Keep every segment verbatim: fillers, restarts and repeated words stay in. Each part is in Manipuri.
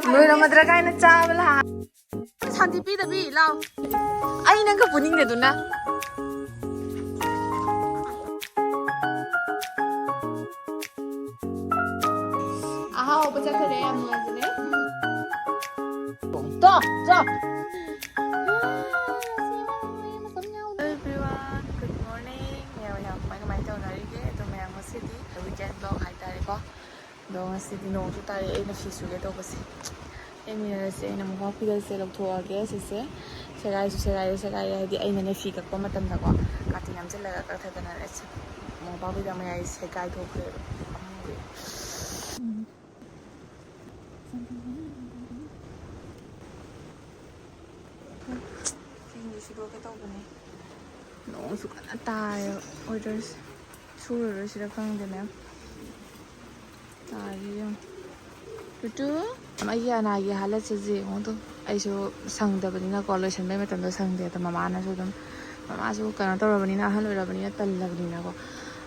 ꯂꯣꯏꯔꯝꯃꯗ꯭ꯔꯥ ꯀꯥꯏꯅ ꯆꯥꯕ ꯂꯥꯛ꯫ ꯁꯥꯟꯇꯤ ꯄꯤꯗꯕꯤ ꯂꯥꯎ꯫ ꯑꯩ ꯅꯪꯒ ꯄꯨꯅꯤꯡꯗꯦꯗꯨꯅ꯫ ꯑꯍꯥꯎꯕ ꯆꯠꯈꯔꯦ, ꯌꯥꯝ ꯅꯨꯡꯉꯥꯏꯖꯔꯦ꯫ ꯇꯣ, ꯆꯣ꯫ Everyone, good morning. ꯃꯌꯥꯝ ꯃꯌꯥꯝ ꯀꯃꯥꯏ ꯀꯃꯥꯏ ꯇꯧꯅꯔꯤꯒꯦ? ꯑꯗꯣ ꯃꯌꯥꯝ ꯉꯁꯤꯗꯤ weekend vlog ꯍꯥꯏꯇꯥꯔꯦꯀꯣ꯫ ꯑꯗꯣ ꯉꯁꯤꯗꯤ ꯅꯣꯡꯁꯨ ꯇꯥꯔꯛꯑꯦ, ꯑꯩꯅ ꯐꯤ ꯁꯨꯒꯦ ꯇꯧꯕꯁꯦ꯫ ꯌꯦꯡꯃꯤꯟꯅꯔꯁꯦ, ꯑꯩꯅ ꯃꯣꯝꯄꯥꯛ ꯐꯤꯗꯛꯁꯦ ꯂꯧꯊꯣꯛꯑꯒꯦ꯫ ꯁꯤꯁꯦ ꯁꯦꯒꯥꯏꯁꯨ ꯁꯦꯒꯥꯏꯔꯦ, ꯁꯦꯒꯥꯏꯔꯦ ꯍꯥꯏꯗꯤ ꯑꯩꯅꯅꯦ ꯐꯤ ꯀꯛꯄ ꯃꯇꯝꯗꯀꯣ ꯀꯥꯇꯤ ꯅꯝꯁꯤꯜꯂꯒ ꯀꯛꯊꯗꯅ ꯃꯣꯝꯄꯥꯛ ꯐꯤꯗꯛ ꯃꯌꯥꯏ ꯁꯦꯒꯥꯏꯊꯣꯛꯈ꯭ꯔꯦꯕ꯫ ꯐꯤꯁꯦ ꯁꯨꯗꯣꯛꯀꯦ ꯇꯧꯕꯅꯦ꯫ ꯅꯣꯡꯁꯨ ꯀꯟꯅ ꯇꯥꯏꯌꯦꯕ꯫ Weatherꯁꯦ ꯁꯨꯔꯔꯣꯏꯁꯤꯔ ꯈꯪꯗꯦ ꯃꯌꯥꯝ꯫ ꯇꯥꯔꯤ ꯌꯦꯡꯉꯣ꯫ ꯇꯨꯇꯨ꯫ ꯑꯩꯒꯤ ꯑꯅꯥꯒꯤ ꯍꯥꯂꯠꯁꯦ ꯌꯦꯡꯉꯣ ꯑꯗꯨꯝ꯫ ꯑꯩꯁꯨ ꯁꯪꯗꯕꯅꯤꯅꯀꯣ, ꯂꯣꯏꯁꯟꯕꯩ ꯃꯇꯝꯗꯣ ꯁꯪꯗꯦ꯫ ꯑꯗꯣ ꯃꯃꯥꯅꯁꯨ ꯑꯗꯨꯝ, ꯃꯃꯥꯁꯨ ꯀꯩꯅꯣ ꯇꯧꯔꯕꯅꯤꯅ, ꯑꯍꯜ ꯑꯣꯏꯔꯕꯅꯤꯅ ꯇꯜꯂꯕꯅꯤꯅꯀꯣ꯫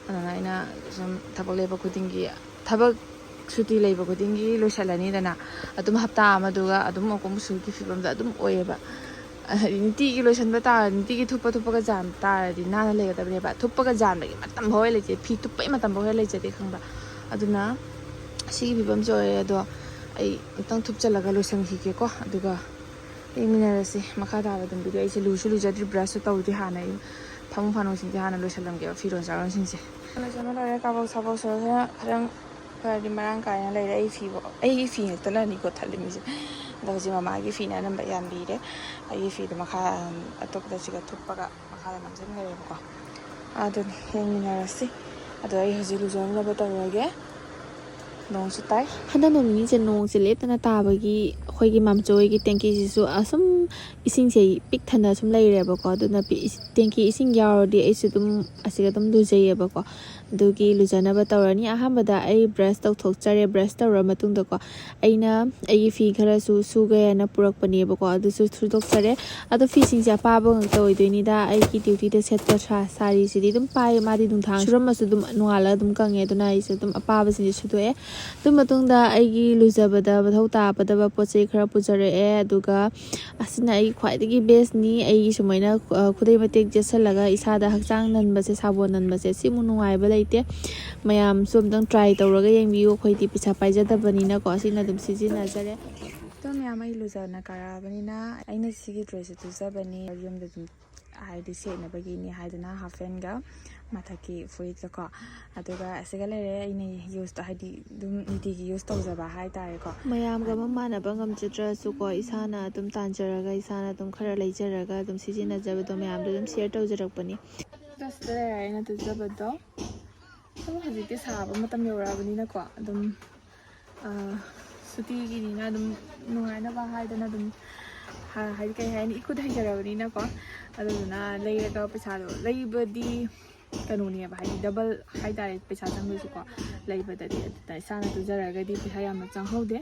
ꯑꯗꯨꯅ ꯑꯩꯅ ꯁꯨꯝ ꯊꯕꯛ ꯂꯦꯞꯄ ꯈꯨꯗꯤꯡꯒꯤ, ꯊꯕꯛ ꯁꯨꯇꯤ ꯂꯩꯕ ꯈꯨꯗꯤꯡꯒꯤ ꯂꯣꯏꯁꯜꯂꯅꯤꯗꯅ꯫ ꯑꯗꯨꯝ ꯍꯞꯇꯥ ꯑꯃꯗꯨꯒ ꯑꯗꯨꯝ ꯑꯀꯨꯝ ꯁꯨꯒꯤ ꯐꯤꯕꯝꯗ ꯑꯗꯨꯝ ꯑꯣꯏꯌꯦꯕ꯫ ꯍꯥꯏꯗꯤ ꯅꯨꯡꯇꯤꯒꯤ ꯂꯣꯏꯁꯟꯕ ꯇꯥꯔꯗꯤ, ꯅꯨꯡꯇꯤꯒꯤ ꯊꯨꯞꯄ ꯊꯨꯞꯄꯒ ꯖꯥꯟꯕ ꯇꯥꯔꯗꯤ ꯅꯥꯟꯅ ꯂꯩꯒꯗꯕꯅꯦꯕ꯫ ꯊꯨꯞꯄꯒ ꯖꯥꯟꯕꯒꯤ ꯃꯇꯝ ꯐꯥꯎ ꯍꯦꯛ ꯂꯩꯇꯦ, ꯐꯤ ꯊꯨꯞꯄꯒꯤ ꯃꯇꯝ ꯐꯥꯎ ꯍꯦꯛ ꯂꯩꯖꯗꯦ, ꯈꯪꯕ꯭ꯔꯥ? ꯑꯗꯨꯅ ꯁꯤꯒꯤ ꯐꯤꯕꯝꯁꯦ ꯑꯣꯏꯔꯦ꯫ ꯑꯗꯣ ꯑꯩ ꯑꯃꯨꯛꯇꯪ ꯊꯨꯞꯆꯜꯂꯒ ꯂꯣꯏꯁꯟꯈꯤꯒꯦꯀꯣ, ꯑꯗꯨꯒ ꯌꯦꯡꯃꯤꯟꯅꯔꯁꯤ ꯃꯈꯥ ꯇꯥꯕ ꯑꯗꯨꯝ video꯫ ꯑꯩꯁꯦ ꯂꯨꯁꯨ ꯂꯨꯖꯗ꯭ꯔꯤ, brushꯁꯨ ꯇꯧꯗ꯭ꯔꯤ꯫ ꯍꯥꯟꯅ ꯑꯩ ꯐꯃꯨꯡ ꯐꯥꯅꯨꯡꯁꯤꯡꯁꯦ ꯍꯥꯟꯅ ꯂꯣꯏꯁꯜꯂꯝꯒꯦꯕ, ꯐꯤꯔꯣꯜ ꯆꯥꯔꯣꯟꯁꯤꯡꯁꯦ꯫ ꯂꯣꯏꯁꯟꯕ ꯂꯣꯏꯔꯦ, ꯀꯥꯕꯛ ꯁꯥꯕꯛ ꯁꯨꯔꯁꯤꯅ ꯈꯔꯪ ꯈꯔꯗꯤ ꯃꯔꯥꯡ ꯀꯥꯏꯅ ꯂꯩꯔꯦ꯫ ꯑꯩ ꯐꯤꯕꯨ, ꯑꯩꯒꯤ ꯐꯤ ꯉꯥꯛꯇꯅꯅꯤꯀꯣ ꯊꯠꯂꯤꯃꯤꯁꯦ꯫ ꯑꯗꯣ ꯍꯧꯖꯤꯛ ꯃꯃꯥꯒꯤ ꯐꯤꯅ ꯑꯅꯝꯕ ꯌꯥꯟꯕꯤꯔꯦ꯫ ꯑꯩꯒꯤ ꯐꯤꯗꯣ ꯃꯈꯥ, ꯑꯝ, ꯑꯇꯣꯞꯄꯗ ꯁꯤꯒ ꯊꯨꯞꯄꯒ ꯃꯈꯥꯗ ꯅꯝꯁꯤꯟꯈ꯭ꯔꯦꯕꯀꯣ꯫ ꯑꯗꯨꯅꯤ, ꯌꯦꯡꯃꯤꯟꯅꯔꯁꯤ꯫ ꯑꯗꯣ ꯑꯩ ꯍꯧꯖꯤꯛ ꯂꯨꯖꯅꯕ ꯇꯧꯔꯒꯦ꯫ ꯅꯣꯡꯁꯨ ꯇꯥꯏ꯫ ꯍꯟꯗꯛ ꯅꯣꯡ ꯅꯤꯅꯤꯁꯦ ꯅꯣꯡꯁꯦ ꯂꯦꯞꯇꯅ ꯇꯥꯕꯒꯤ ꯑꯩꯈꯣꯏꯒꯤ ꯃꯥꯝꯆꯧ ꯍꯣꯏꯒꯤ ꯇꯦꯡꯀꯤꯁꯤꯁꯨ ꯑꯁꯨꯝ ꯏꯁꯤꯡꯁꯦ ꯄꯤꯛ ꯊꯟꯅ ꯁꯨꯝ ꯂꯩꯔꯦꯕꯀꯣ꯫ ꯑꯗꯨꯅ ꯄꯤ-, ꯏꯁ-, ꯇꯦꯡꯀꯤ ꯏꯁꯤꯡ ꯌꯥꯎꯔꯗꯤ ꯑꯩꯁꯨ ꯑꯗꯨꯝ ꯑꯁꯤꯗ ꯑꯗꯨꯝ ꯂꯨꯖꯩꯌꯦꯕꯀꯣ꯫ ꯑꯗꯨꯒꯤ ꯂꯨꯖꯅꯕ ꯇꯧꯔꯅꯤ꯫ ꯑꯍꯥꯟꯕꯗ ꯑꯩ ꯕ꯭ꯔꯁ ꯇꯧꯊꯣꯛꯆꯔꯦ꯫ ꯕ꯭ꯔꯁ ꯇꯧꯔ ꯃꯇꯨꯡꯗꯀꯣ, ꯑꯩꯅ ꯑꯩꯒꯤ ꯐꯤ ꯈꯔꯁꯨ ꯁꯨꯒꯦ ꯍꯥꯏꯅ ꯄꯨꯔꯛꯄꯅꯦꯕꯀꯣ, ꯑꯗꯨꯁꯨ ꯁꯨꯗꯣꯛꯆꯔꯦ꯫ ꯑꯗꯣ ꯐꯤꯁꯤꯡꯁꯦ ꯑꯄꯥꯕ ꯉꯥꯛꯇ ꯑꯣꯏꯗꯣꯏꯅꯤꯗ꯫ ꯑꯩꯒꯤ ꯗ꯭ꯌꯨꯇꯤꯗ ꯁꯦꯠꯄ ꯁꯥ-, ꯁꯥꯔꯤꯁꯤꯗꯤ ꯑꯗꯨꯝ ꯄꯥꯏ, ꯃꯥꯗꯤ ꯅꯨꯡꯗꯥꯡ ꯁꯨꯔꯝꯃꯁꯨ ꯑꯗꯨꯝ ꯅꯣꯡꯉꯥꯜꯂꯒ ꯑꯗꯨꯝ ꯀꯪꯉꯦ꯫ ꯑꯗꯨꯅ ꯑꯩꯁꯨ ꯑꯗꯨꯝ ꯑꯄꯥꯕꯁꯤꯡꯁꯦ ꯁꯨꯗꯣꯛꯑꯦ꯫ ꯑꯗꯨ ꯃꯇꯨꯡꯗ ꯑꯩꯒꯤ ꯂꯨꯖꯕꯗ ꯃꯊꯧ ꯇꯥꯒꯗꯕ ꯄꯣꯠ ꯆꯩ ꯈꯔ ꯄꯨꯖꯔꯛꯑꯦ꯫ ꯑꯗꯨꯒ ꯑꯁꯤꯅ ꯑꯩꯒꯤ ꯈ꯭ꯋꯥꯏꯗꯒꯤ ꯕꯦꯁꯅꯤ꯫ ꯑꯩꯒꯤ ꯁꯨꯃꯥꯏꯅ, ꯑ, ꯈꯨꯗꯩ ꯃꯇꯦꯛ ꯆꯦꯠꯁꯜꯂꯒ ꯏꯁꯥꯗ ꯍꯛꯆꯥꯡ ꯅꯟꯕꯁꯦ, ꯁꯥꯄꯣꯟ ꯅꯟꯕꯁꯦ, ꯁꯤꯃꯨꯛ ꯅꯨꯡꯉꯥꯏꯕ ꯂꯩꯇꯦ꯫ ꯃꯌꯥꯝꯁꯨ ꯑꯝꯇꯪ ꯇ꯭ꯔꯥꯏ ꯇꯧꯔꯒ ꯌꯦꯡꯕꯤꯌꯨ꯫ ꯑꯩꯈꯣꯏꯗꯤ ꯄꯩꯁꯥ ꯄꯥꯏꯖꯗꯕꯅꯤꯅꯀꯣ, ꯁꯤꯅ ꯑꯗꯨꯝ ꯁꯤꯖꯤꯟꯅꯖꯔꯦ꯫ ꯑꯗꯣ ꯃꯌꯥꯝ, ꯑꯩ ꯂꯨꯖꯅ ꯀꯥꯔꯛꯑꯕꯅꯤꯅ ꯑꯩꯅ ꯁꯤꯒꯤ ꯗ꯭ꯔꯦꯁꯁꯦ ꯇꯨꯖꯕꯅꯤ꯫ ꯌꯨꯝꯗ ꯑꯗꯨꯝ ꯍꯥꯏꯗꯤ ꯁꯦꯠꯅꯕꯒꯤꯅꯤ ꯍꯥꯏꯗꯅ ꯍꯥꯐ ꯄꯦꯟꯒ ꯃꯊꯛꯀꯤ ꯐꯨꯔꯤꯠꯀꯀꯣ꯫ ꯑꯗꯨꯒ ꯑꯁꯤꯒ ꯂꯩꯔꯦ ꯑꯩꯅ ꯌꯨꯁ, ꯍꯥꯏꯗꯤ ꯑꯗꯨꯝ ꯅꯨꯡꯇꯤꯒꯤ ꯌꯨꯁ ꯇꯧꯖꯕ ꯍꯥꯏꯇꯥꯔꯦꯀꯣ꯫ ꯃꯌꯥꯝꯒ ꯃꯃꯥꯟꯅꯕ ꯉꯝꯖꯗ꯭ꯔꯁꯨꯀꯣ, ꯏꯁꯥꯅ ꯑꯗꯨꯝ ꯇꯥꯟꯖꯔꯒ, ꯏꯁꯥꯅ ꯑꯗꯨꯝ ꯈꯔ ꯂꯩꯖꯔꯒ ꯑꯗꯨꯝ ꯁꯤꯖꯤꯟꯅꯖꯕꯗꯣ ꯃꯌꯥꯝꯗ ꯑꯗꯨꯝ ꯁꯤꯌꯔ ꯇꯧꯖꯔꯛꯄꯅꯤ꯫ ꯑꯗꯣ ꯁꯤꯗ ꯂꯩꯔꯦ ꯑꯩꯅ ꯇꯨꯖꯕꯗꯣ꯫ ꯑꯗꯨꯝ ꯍꯧꯖꯤꯛꯇꯤ ꯁꯥꯕ ꯃꯇꯝ ꯌꯧꯔꯛꯑꯕꯅꯤꯅꯀꯣ, ꯑꯗꯨꯝ, ꯑ, ꯁꯨꯇꯤꯒꯤꯅꯤꯅ ꯑꯗꯨꯝ ꯅꯨꯡꯉꯥꯏꯅꯕ ꯍꯥꯏꯗꯅ ꯑꯗꯨꯝ, ꯍ-, ꯍꯥꯏꯗꯤ ꯀꯩ ꯍꯥꯏꯅꯤ, ꯏꯈꯨꯠ ꯍꯩꯖꯔꯕꯅꯤꯅꯀꯣ꯫ ꯑꯗꯨꯗꯨꯅ ꯂꯩꯔꯒ ꯄꯩꯁꯥꯗꯣ, ꯂꯩꯕꯗꯤ ꯀꯩꯅꯣꯅꯦꯕ, ꯍꯥꯏꯗꯤ ꯗꯕꯜ ꯍꯥꯏꯇꯥꯔꯦ ꯄꯩꯁꯥ ꯆꯪꯗꯣꯏꯁꯦꯀꯣ꯫ ꯂꯩꯕꯗꯗꯤ ꯑꯗꯨꯗ ꯏꯁꯥꯅ ꯇꯨꯖꯔꯒꯗꯤ ꯄꯩꯁꯥ ꯌꯥꯝꯅ ꯆꯪꯍꯧꯗꯦ꯫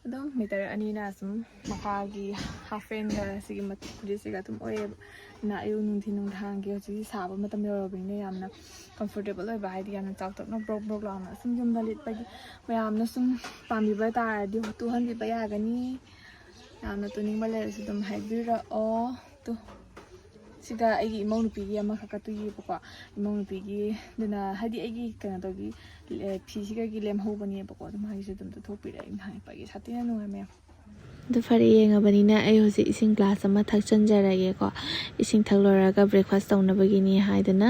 ꯑꯗꯨꯝ ꯃꯤꯇꯔ ꯑꯅꯤꯅ ꯁꯨꯝ ꯃꯈꯥꯒꯤ ꯍꯥꯐ ꯄꯦꯟꯒ ꯁꯤꯒꯤ ꯃꯊꯛ ꯐꯨꯔꯤꯠꯁꯤꯒ ꯑꯗꯨꯝ ꯑꯣꯏꯌꯦꯕ꯫ ꯑꯗꯨꯅ ꯑꯌꯨꯛ ꯅꯨꯡꯊꯤꯟ ꯅꯨꯡꯗꯥꯡꯒꯤ ꯍꯧꯖꯤꯛꯇꯤ ꯁꯥꯕ ꯃꯇꯝ ꯌꯧꯔꯕꯅꯤꯅ ꯌꯥꯝꯅ ꯀꯝꯐꯣꯔꯇꯦꯕꯜ ꯑꯣꯏꯕ, ꯍꯥꯏꯗꯤ ꯌꯥꯝꯅ ꯆꯥꯎꯊꯣꯛꯅ ꯕ꯭ꯔꯣꯛ ꯕ꯭ꯔꯣꯛ ꯂꯥꯎꯅ ꯁꯨꯝ ꯌꯨꯝꯗ ꯂꯤꯠꯄꯒꯤ ꯃꯌꯥꯝꯅ ꯁꯨꯝ ꯄꯥꯝꯕꯤꯕ ꯇꯥꯔꯗꯤ ꯇꯨꯍꯟꯕꯤꯕ ꯌꯥꯒꯅꯤ꯫ ꯌꯥꯝꯅ ꯇꯨꯅꯤꯡꯕ ꯂꯩꯔꯁꯨ ꯑꯗꯨꯝ ꯍꯥꯏꯕꯤꯔꯛꯑꯣ꯫ ꯇꯨ, ꯁꯤꯗ ꯑꯩꯒꯤ ꯏꯃꯧ ꯅꯨꯄꯤꯒꯤ ꯑꯃꯈꯛꯀ ꯇꯨꯏꯌꯦꯕꯀꯣ꯫ ꯏꯃꯧ ꯅꯨꯄꯤꯒꯤ ꯑꯗꯨꯅ ꯍꯥꯏꯗꯤ ꯑꯩꯒꯤ ꯀꯩꯅꯣ ꯇꯧꯒꯤ, ꯑꯦ, ꯐꯤꯁꯤꯒꯒꯤ ꯂꯦꯝꯍꯧꯕꯅꯦꯕꯀꯣ꯫ ꯑꯗꯨꯝ ꯃꯥꯒꯤꯁꯨ ꯑꯗꯨꯝ ꯇꯨꯊꯣꯛꯄꯤꯔꯛꯑꯦ꯫ ꯅꯍꯥꯟ ꯁꯥꯊꯤꯅ ꯅꯨꯡꯉꯥꯏ ꯃꯌꯥꯝ꯫ ꯑꯗꯨ ꯐꯔꯦ, ꯌꯦꯡꯉꯕꯅꯤꯅ ꯑꯩ ꯍꯧꯖꯤꯛ ꯏꯁꯤꯡ ꯒ꯭ꯂꯥꯁ ꯑꯃ ꯊꯛꯆꯟꯖꯔꯒꯦꯀꯣ꯫ ꯏꯁꯤꯡ ꯊꯛ ꯂꯣꯏꯔꯒ ꯕ꯭ꯔꯦꯛꯐꯥꯁ ꯇꯧꯅꯕꯒꯤꯅꯤ ꯍꯥꯏꯗꯅ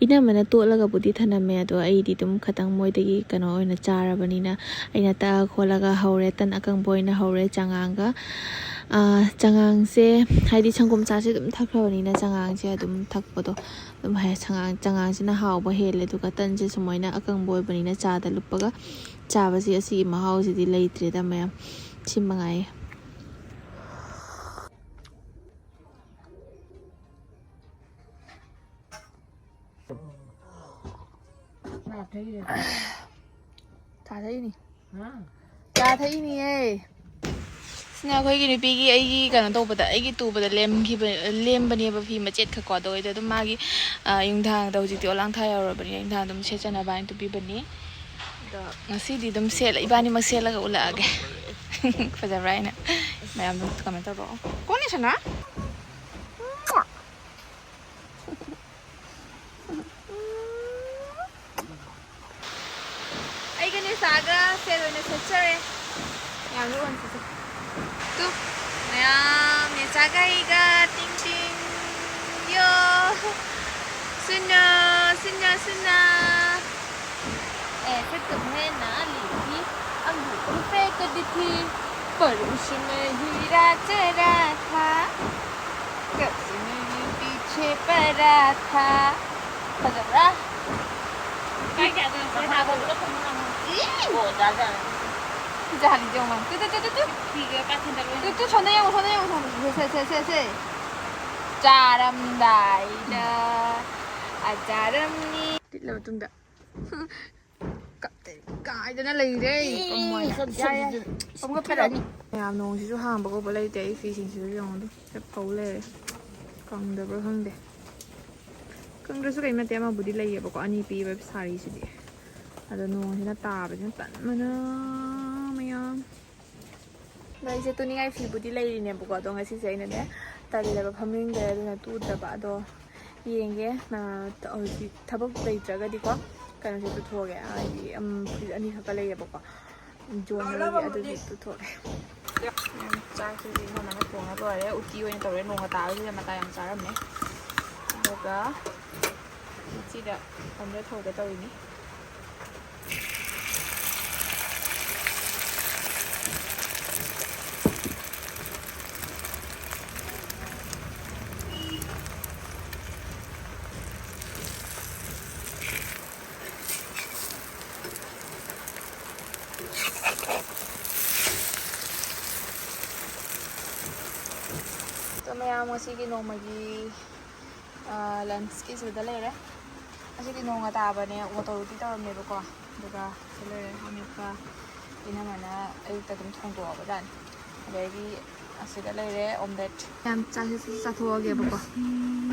ꯏꯅꯝꯃꯅ ꯇꯣꯠꯂꯒꯕꯨꯗꯤ ꯊꯅꯝꯃꯦ, ꯑꯗꯣ ꯑꯩꯗꯤ ꯑꯗꯨꯝ ꯈꯇꯪ ꯃꯣꯏꯗꯒꯤ ꯀꯩꯅꯣ ꯑꯣꯏꯅ ꯆꯥꯔꯕꯅꯤꯅ ꯑꯩꯅ ꯇꯛꯑ ꯈꯣꯠꯂꯒ ꯍꯧꯔꯦ꯫ ꯇꯟ ꯑꯀꯪꯕ ꯑꯣꯏꯅ ꯍꯧꯔꯦ ꯆꯉꯥꯡꯒ꯫ ꯑꯥ, ꯆꯉꯥꯡꯁꯦ ꯍꯥꯏꯗꯤ ꯁꯪꯒꯣꯝ ꯆꯥꯁꯦ ꯑꯗꯨꯝ ꯊꯛꯈ꯭ꯔꯕꯅꯤꯅ ꯆꯉꯥꯡꯁꯦ ꯑꯗꯨꯝ ꯊꯛꯄꯗꯣ ꯑꯗꯨꯝ ꯍꯥꯏ-, ꯆꯉꯥꯡ, ꯆꯉꯥꯡꯁꯤꯅ ꯍꯥꯎꯕ ꯍꯦꯜꯂꯦ꯫ ꯑꯗꯨꯒ ꯇꯟꯁꯦ ꯁꯨꯃꯥꯏꯅ ꯑꯀꯪꯕ ꯑꯣꯏꯕꯅꯤꯅ ꯆꯥꯗ ꯂꯨꯞꯄꯒ ꯆꯥꯕꯁꯤ ꯑꯁꯤꯒꯤ ꯃꯍꯥꯎꯁꯤꯗꯤ ꯂꯩꯇ꯭ꯔꯦꯗ ꯃꯌꯥꯝ꯫ ꯁꯤ ꯃꯉꯥꯏꯌꯦ꯫ ꯊꯥꯗꯩꯅꯤ꯫ ꯍꯥ? ꯆꯥ ꯊꯛꯏꯅꯤꯌꯦ꯫ ꯁꯤꯅ ꯑꯩꯈꯣꯏꯒꯤ ꯅꯨꯄꯤꯒꯤ, ꯑꯩꯒꯤ ꯀꯩꯅꯣ ꯇꯧꯕꯗ, ꯑꯩꯒꯤ ꯇꯨꯕꯗ ꯂꯦꯝꯈꯤꯕ, ꯂꯦꯝꯕꯅꯦꯕ ꯐꯤ ꯃꯆꯦꯠ ꯈꯛꯀꯣ꯫ ꯑꯗꯣ ꯑꯩꯗꯣ ꯑꯗꯨꯝ ꯃꯥꯒꯤ, ꯑ, ꯌꯨꯝꯊꯥꯡꯗ, ꯍꯧꯖꯤꯛꯇꯤ ꯑꯣꯂꯥꯡ ꯊꯥ ꯌꯧꯔꯕꯅꯤꯅ ꯌꯨꯝꯊꯥꯡꯗ ꯑꯗꯨꯝ ꯁꯦꯠꯆꯅꯕ ꯍꯥꯏꯅ ꯇꯨꯕꯤꯕꯅꯤ꯫ ꯑꯗꯣ ꯉꯁꯤꯗꯤ ꯑꯗꯨꯝ ꯁꯦꯠꯂ, ꯏꯕꯥꯅꯤꯃꯛ ꯁꯦꯠꯂꯒ ꯎꯠꯂꯛꯑꯒꯦ꯫ ꯐꯖꯕ꯭ꯔꯥ ꯍꯥꯏꯅ꯫ ꯃꯌꯥꯝꯗꯣ comment ꯇꯧꯔꯛꯑꯣ꯫ ꯀꯣꯟꯅ ꯁꯅꯥ? ꯑꯩꯒ ꯅꯦꯆꯥꯒ ꯁꯦꯠ ꯑꯣꯏꯅ ꯁꯦꯠꯆꯔꯦ꯫ ꯃꯌꯥꯝꯒꯤ ꯑꯣꯏꯅ ꯁꯦꯠꯆꯔꯦ꯫ ꯇꯨ, ꯃꯌꯥꯝ ꯅꯦꯆꯥꯒ ꯑꯩꯒ ꯇꯤꯡ ꯇꯤꯡ꯫ ꯌꯣ꯫ ꯁꯨꯅ, ꯁꯨꯅ, ꯁꯨꯅ꯫ ऐसे तुम्हें ना ली थी, अंगूर पे कदी थी, पर उसमें हीरा चरा था। ꯀꯛꯆꯤꯡꯒꯤ ꯄꯤꯛꯁꯦ ꯄꯔꯥꯊꯥ꯫ ꯐꯖꯕ꯭ꯔꯥ? ꯀꯥꯏ ꯆꯥꯗꯣꯏꯅꯣ? ꯁꯤꯗ ꯊꯥꯕ ꯄꯨꯂꯞ ꯊꯝꯃꯣ ꯂꯥꯛꯑꯣ꯫ ꯏ! ꯑꯣ, ꯆꯥ, ꯆꯥ꯫ ꯁꯤ ꯆꯥꯍꯜꯂꯤꯁꯦ ꯌꯦꯡꯉꯣ꯫ Two, two, two, two, two. ꯐꯤꯒ ꯀꯥꯆꯤꯟꯗ ꯂꯣꯏꯅ꯫ ꯇꯨ, ꯇꯨ, ꯁꯣꯝꯗ ꯌꯦꯡꯉꯣ, ꯁꯣꯝꯗ ꯌꯦꯡꯉꯣ, ꯁꯣꯝꯗ꯫ ꯁꯦ, ꯁꯦ, ꯁꯦ, ꯁꯦ, ꯁꯦ꯫ ꯆꯥꯔꯝꯗꯥꯏꯗ꯫ ꯑ, ꯆꯥꯔꯝꯅꯤ꯫ ꯂꯤꯠꯂ ꯃꯇꯨꯡꯗ꯫ ꯀꯞꯇꯦ꯫ ꯀꯥꯏꯗꯅ ꯂꯩꯔꯦ꯫ ꯏ, ꯀꯝꯃꯣꯏꯅ꯫ ꯁꯣꯝ-, ꯌꯥ, ꯌꯥ꯫ ꯁꯣꯝ-, ꯁꯣꯝꯒ ꯐꯔꯛꯑꯅꯤ꯫ ꯃꯌꯥꯝ, ꯅꯣꯡꯁꯤꯁꯨ ꯍꯥꯡꯕ ꯈꯣꯠꯄ ꯂꯩꯇꯦ꯫ ꯑꯩ ꯐꯤꯁꯤꯡꯁꯤꯁꯨ ꯌꯦꯡꯉꯣ ꯑꯗꯨ꯫ ꯍꯦꯛ ꯐꯧ ꯂꯩꯔꯦ꯫ ꯀꯪꯗꯕ꯭ꯔꯥ ꯈꯪꯗꯦ꯫ ꯀꯪꯗ꯭ꯔꯁꯨ ꯀꯩꯝ ꯅꯠꯇꯦ꯫ ꯑꯃꯕꯨꯗꯤ ꯂꯩꯌꯦꯕꯀꯣ꯫ ꯑꯅꯤ ꯄꯤꯕ ꯁꯥꯔꯤꯁꯤꯗꯤ꯫ ꯑꯗꯣ ꯅꯣꯡꯁꯤꯅ ꯇꯥꯕꯁꯤꯅ ꯇꯟꯕꯅ ꯃꯌꯥꯝ꯫ ꯑꯗꯣ ꯑꯩꯁꯦ ꯇꯨꯅꯤꯡꯉꯥꯏ ꯐꯤꯕꯨꯗꯤ ꯂꯩꯔꯤꯅꯦꯕꯀꯣ꯫ ꯑꯗꯣ ꯉꯁꯤꯁꯦ ꯑꯩꯅꯅꯦ ꯇꯜꯂꯦꯕ ꯐꯝꯅꯤꯡꯗ꯭ꯔꯦ꯫ ꯑꯗꯨꯅ ꯇꯨꯗ꯭ꯔꯕ꯫ ꯑꯗꯣ ꯌꯦꯡꯒꯦ꯫ ꯑ, ꯍꯧꯖꯤꯛ ꯊꯕꯛ ꯂꯩꯇ꯭ꯔꯒꯗꯤꯀꯣ ꯀꯩꯅꯣꯁꯦ ꯇꯨꯊꯣꯛꯑꯒꯦ꯫ ꯍꯥꯏꯗꯤ, ꯎꯝ, ꯐꯨꯔꯤꯠ ꯑꯅꯤꯈꯛꯀ ꯂꯩꯌꯦꯕꯀꯣ꯫ ꯖꯣꯟ ꯍꯣꯏꯒꯤ ꯑꯗꯨꯗꯤ ꯇꯨꯊꯣꯛꯑꯦ꯫ ꯎꯝ, ꯆꯥꯛꯁꯤꯗꯤ ꯏꯟꯁꯥꯡ ꯑꯃ ꯊꯣꯡꯉ ꯂꯣꯏꯔꯦ꯫ ꯎꯇꯤ ꯑꯣꯏꯅ ꯇꯧꯔꯦ꯫ ꯅꯣꯡꯒ ꯇꯥꯕꯁꯤꯗ ꯃꯇꯥ ꯌꯥꯝ ꯆꯥꯔꯝꯃꯦ꯫ ꯑꯗꯨꯒ ꯎꯆꯤꯗ ꯑꯣꯝꯂꯦꯠ ꯍꯧꯒꯦ ꯇꯧꯔꯤꯅꯤ꯫ ꯑꯗꯣ ꯃꯌꯥꯝ, ꯉꯁꯤꯒꯤ ꯅꯣꯡꯃꯒꯤ, ꯑ, lunchꯀꯤꯁꯤꯗ ꯂꯩꯔꯦ꯫ ꯉꯁꯤꯗꯤ ꯅꯣꯡꯒ ꯇꯥꯕꯅꯦ, ꯑꯣꯇꯣꯗꯤ ꯇꯧꯔꯝꯃꯦꯕꯀꯣ꯫ ꯑꯗꯨꯒ ꯁꯤ ꯂꯩꯔꯦ, ꯑꯃꯦꯠꯄ ꯏꯅꯝꯃꯅ ꯑꯌꯨꯛꯇ ꯑꯗꯨꯝ ꯊꯣꯡꯗꯣꯛꯑꯕꯖꯥꯠꯅꯤ꯫ ꯑꯗꯒꯤ ꯑꯁꯤꯗ ꯂꯩꯔꯦ, ꯑꯣꯝꯂꯦꯠ꯫ ꯌꯥꯝ ꯆꯥꯛꯁꯦ ꯆꯥꯊꯣꯛꯑꯒꯦꯕꯀꯣ꯫